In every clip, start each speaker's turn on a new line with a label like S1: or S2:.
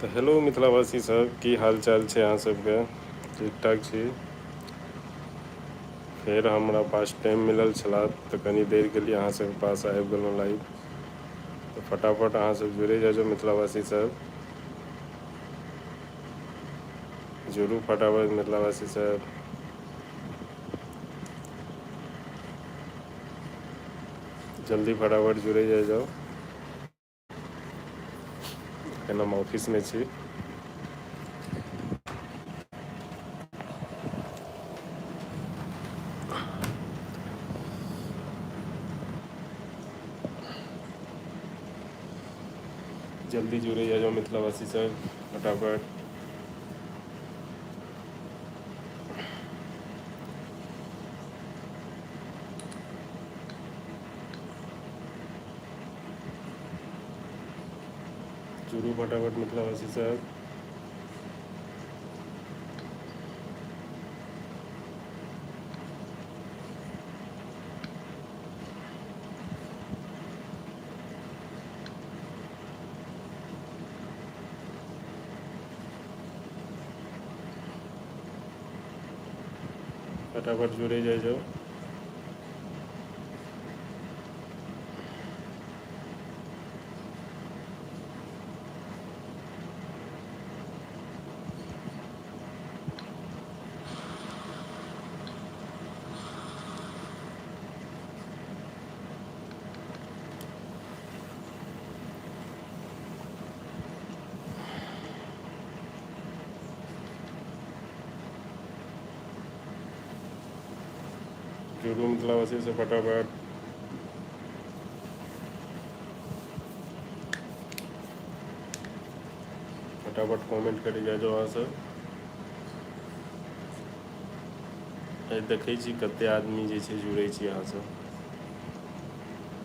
S1: तऽ हेलो मिथिलावासी सब, की हाल चाल छै अहाँ सबके? ठीक ठाक छी? फेर हमरा पास टाइम मिलल छला तऽ कनी देरके लिए अहाँ सबके पास आबि गेलहुँ लाइव। तऽ फटाफट अहाँ सब जुड़े जाइ जाउ मिथिलावासी सब, जुड़ू फटाफट मिथिलावासी सब। जल्दी फटाफट जुड़े जाइ जाउ। एखन हम ऑफिसमे छी। जल्दी जुड़े जाइ जाउ मिथिलावासी सब फटाफट। जुड़ू फटाफट मिथिलावासी सब। फटाफट जुड़े जाइ जाउ। जुड़ू मिथिलावासी से फटाफट। फटाफट कमेंट करी जाइ जाउ अहाँ सब। आइ देखै छी कते आदमी जे छै जुड़ै छी अहाँ सब।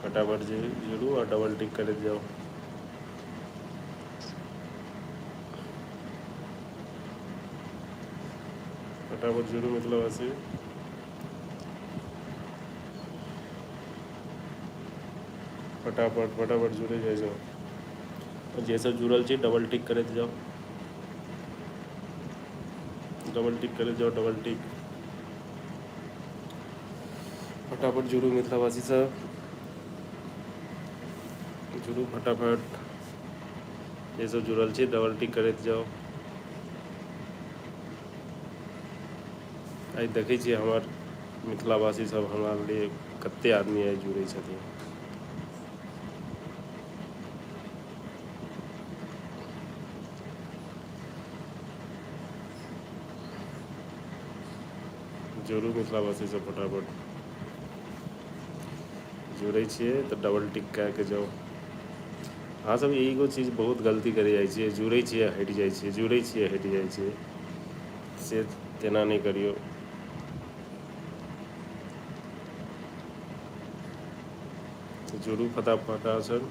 S1: फटाफट जुड़ू आ डबल टिक करैत जाउ। फटाफट जुड़ू मिथिलावासी। फटाफट फटाफट जुड़े जाइ जाउ। जे सब जुड़ल छी डबल टिक करैत जाउ, डबल टिक करैत जाउ, डबल टिक। फटाफट जुड़ू मिथिलावासी सब, जुड़ू फटाफट। जे सब जुड़ल छी डबल टिक करैत जाउ। आइ देखै छियै हमर मिथिलावासी सब हमरा लिए कते आदमी आइ जुड़ै छथिन। जुड़ू मिथिलावासी सब फटाफट। जुड़ै छियै तऽ डबल टिक कए के जाउ। अहाँ सब एगो चीज बहुत गलती करै जाइ छियै, जुड़ै छियै हटि जाइ छियै, जुड़ै छियै हटि जाइ छियै, से तेना नहि करियौ। जुड़ू फटाफट अहाँ सब।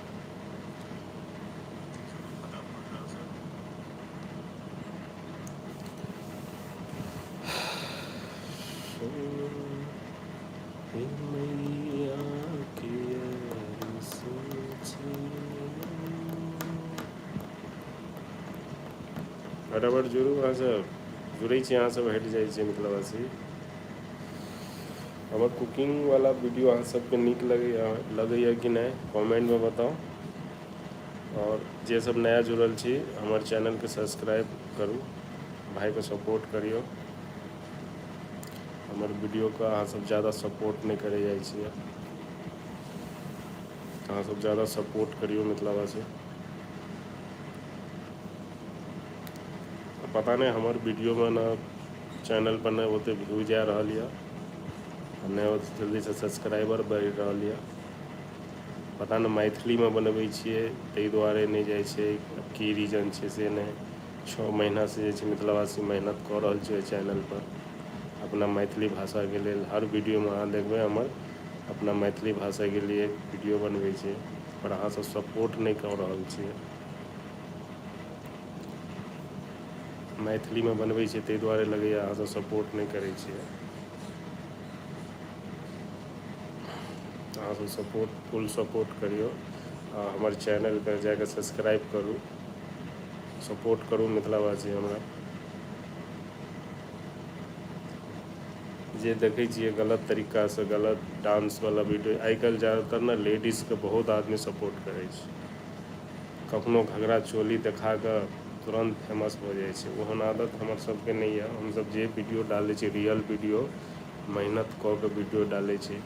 S1: फटाफट जुड़ू अहाँ सब, जुड़ै छी अहाँ सब हटि जाइ छियै मिथिलावासी। हमर कुकिंग वाला वीडियो अहाँ सबके नीक लगैया लगैया कि नहि कमेंटमे बताउ। आओर जे सब नया जुड़ल छी हमर चैनलके सब्सक्राइब करू, भाइके सपोर्ट करियौ। हमर वीडियोके अहाँ सब ज्यादा सपोर्ट नहि करै जाइ छियै, अहाँ सब ज्यादा सपोर्ट करियौ मिथिलावासी। पता नहि हमर वीडियोमे ने चैनल पर नहि ओते व्यू जा रहल यऽ, नहि ओते जल्दीसँ सब्सक्राइबर बढ़ि रहल यऽ। पता नहि मैथिलीमे बनबै छियै ताहि दुआरे नहि जाइ छै, की रीजन छै से नहि। 6 महीनासँ जे छै मिथिलावासी मेहनत कऽ रहल छी ओहि चैनलपर अपना मैथिली भाषाके लेल। हर वीडियोमे अहाँ देखबै हमर अपना मैथिली भाषाके लिए वीडियो बनबै छै, पर अहाँ सब सपोर्ट नहि कऽ रहल छियै। मैथिलीमे बनबै छियै ताहि दुआरे लगैए अहाँ सब सपोर्ट नहि करै छियै। अहाँ सब सपोर्ट फुल सपोर्ट करियौ आ हमर चैनलके जाकऽ सब्सक्राइब करू। सपोर्ट करू मिथिलावासी हमरा। जे देखै छियै गलत तरीकासँ गलत डांसवला वीडियो, आइ काल्हि जादातर ने लेडीजके बहुत आदमी सपोर्ट करै छै। कखनो घघरा चोली देखा कऽ तुरन्त फेमस भऽ जाइ छै। ओहन आदत हमर सबके नहि यऽ। हमसब जे वीडियो डालै छी, रियल वीडियो, मेहनत कऽ के वीडियो डालै छी।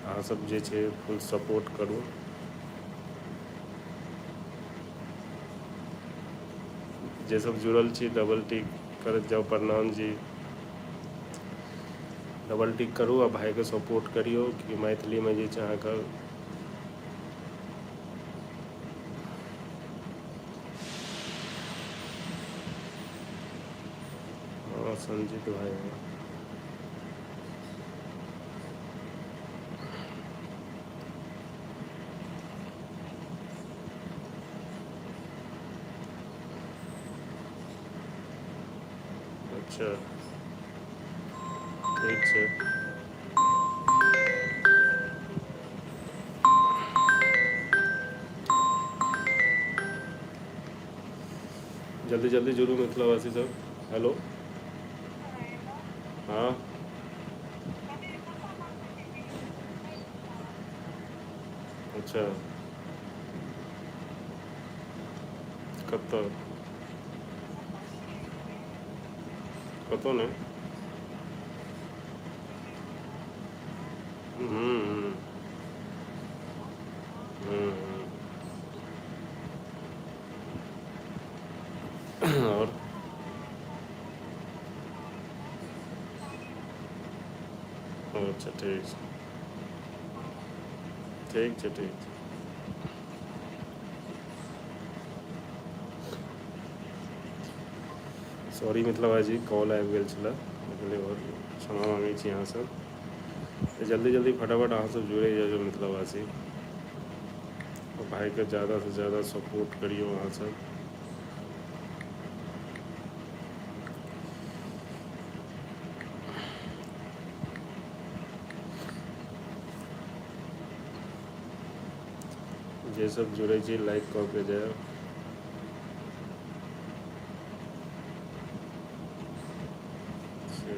S1: अहाँ सब जे छै फुल सपोर्ट करू। जे सब जुड़ल छी, डबल टिक करैत जाउ। प्रणाम जी। डबल टिक करू आ भाइके सपोर्ट करियौ कि मैथिलीमे जे छै अहाँके। हँ, संजीत भाइ। अच्छा, ठीक छै। जल्दी जल्दी जुड़ू मिथिलावासी सब। हेलो। हँ। अच्छा, कतऽ? कतहु नहि। हूँ हूँ हूँ हूँ। आओर? अच्छा, ठीक छै, ठीक छै, ठीक छै। सॉरी मिथिला भाईजी, कॉल आबि गेल छलै, आओर क्षमा मांगै छी अहाँसँ। तऽ जल्दी जल्दी फटाफट अहाँसभ जुड़ै जाउ मिथिलावासी। भाइके ज्यादासँ ज्यादा सपोर्ट करियौ अहाँसभ। जे सब जुड़ै छी, लाइक कऽ के जायब। से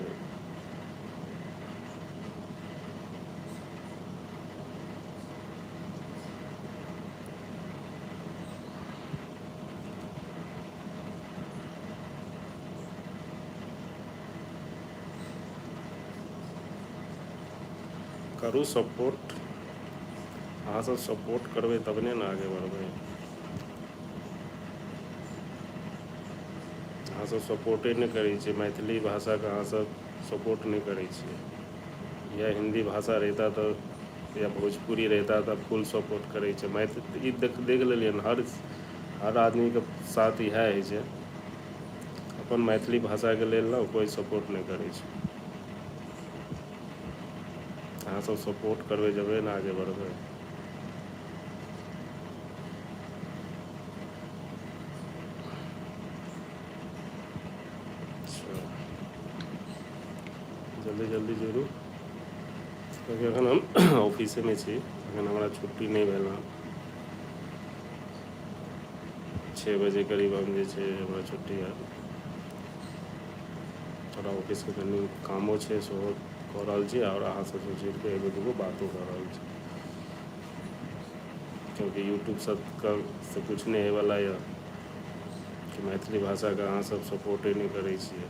S1: करू सपोर्ट। अहाँ सब सपोर्ट करबै तबने ने आगे बढ़बै। अहाँ सब सपोर्टे नहि करै छियै मैथिली भाषाके। अहाँ सब सपोर्ट नहि करै छियै। या हिन्दी भाषा रहिता तऽ या भोजपुरी रहिता तऽ फुल सपोर्ट करै छै। मैथिल ई देख देख लेलियै हन, हर हर आदमीके साथ इएह होइ छै। अपन मैथिली भाषाके लेल ने कोइ सपोर्ट नहि करै छै। अहाँ सब सपोर्ट करबै जबे ने आगे बढ़बै। अच्छा, जल्दी जल्दी जुड़ू, कियाकि एखन हम ऑफिसेमे छी। एखन हमरा छुट्टी नहि भेल हँ। 6 बजे करीब हम जे छै हमरा छुट्टी हैत। थोड़ा ऑफिसके कनि कामो छै, सेहो कऽ रहल छी आओर अहाँ सबसँ जुड़ि कऽ एगो दूगो बातो कऽ रहल छी, क्योंकि यूट्यूब सबके से कुछ नहि होइवला यऽ कि मैथिली भाषाके अहाँ सब सपोर्टे नहि करै छियै।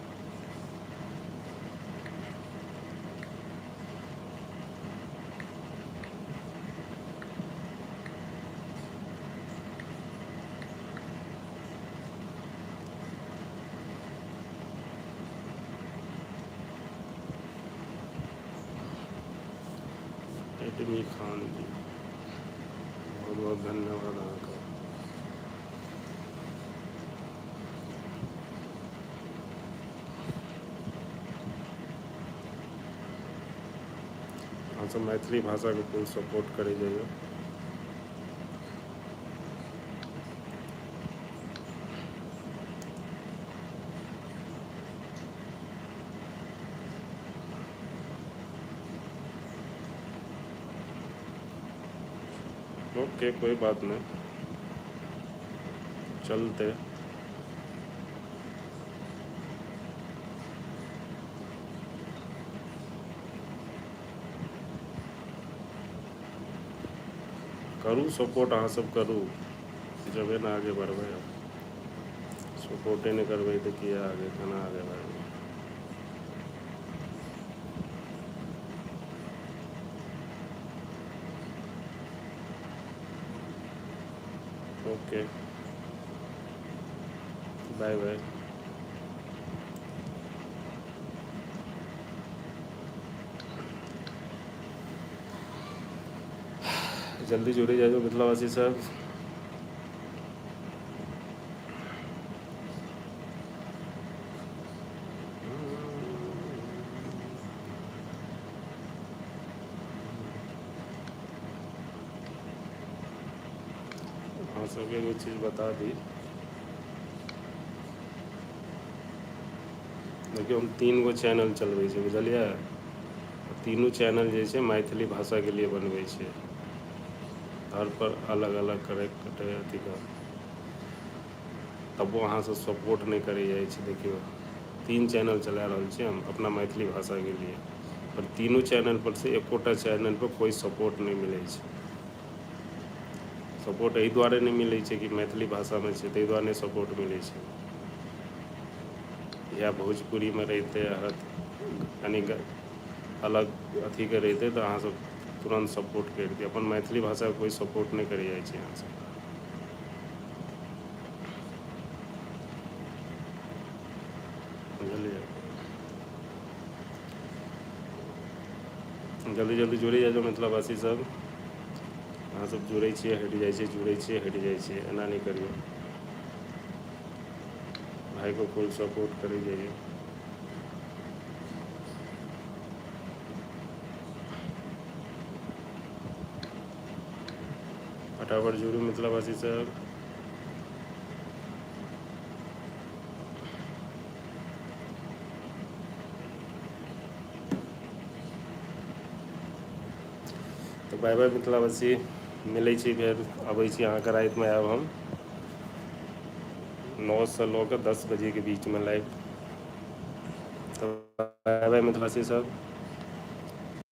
S1: एडमी खान जी, बहुत बहुत धन्यवाद अहाँके। अहाँसभ मैथिली भाषाके फुल सपोर्ट करै जाइयौ। ओके, कोई बात नहीं, चलते। करू सपोर्ट अहाँ सब करू जबे ने आगे बढ़बै। सपोर्टे नहि करबै तऽ किया आगे, केना आगे बढ़बै? ओके, बाय बाय। जल्दी जुड़ि जाइयो मिथिलावासी सब। अहाँ सबके एगो चीज बता दी। देखियौ, हम 3 गो चैनल चलबै छी, बुझलियै? तीनू चैनल जे छै मैथिली भाषाके लिए बनबै छै। हर पर अलग अलग करै अथी कऽ तबो अहाँ सब सपोर्ट नहि करै जाइ छै। देखियौ, तीन चैनल चला रहल छी हम अपना मैथिली भाषाके लिए, पर तीनू चैनल पर से एकोटा चैनल पर कोइ सपोर्ट नहि मिलै छै। सपोर्ट एहि दुआरे नहि मिलै छै कि मैथिली भाषामे छै, ताहि दुआरे नहि सपोर्ट मिलै छै। या भोजपुरीमे रहितै, कनि अलग अथीके रहितै, तऽ अहाँसभ तुरन्त सपोर्ट करितियै। अपन मैथिली भाषाके कोइ सपोर्ट नहि करै जाइ छै अहाँसभ, बुझलियै? जल्दी जल्दी जुड़ि जाइ जाउ मिथिलावासी सब। अहाँ सब जुड़ै छियै, हटि जाइ छियै, जुड़ै छियै, हटि जाइ छियै। एना नहि करियौ। भाई को फुल सपोर्ट करी जाइए। फटाफट जुड़ू मिथिलावासी सब। तऽ बाय बाय मिथिलावासी, मिलै छी फेर। अबै छी अहाँके रातिमे, आयब हम 9 सँ लऽ कऽ 10 बजेके बीचमे लाइव। तऽ बाय बाय मिथिलावासी सब।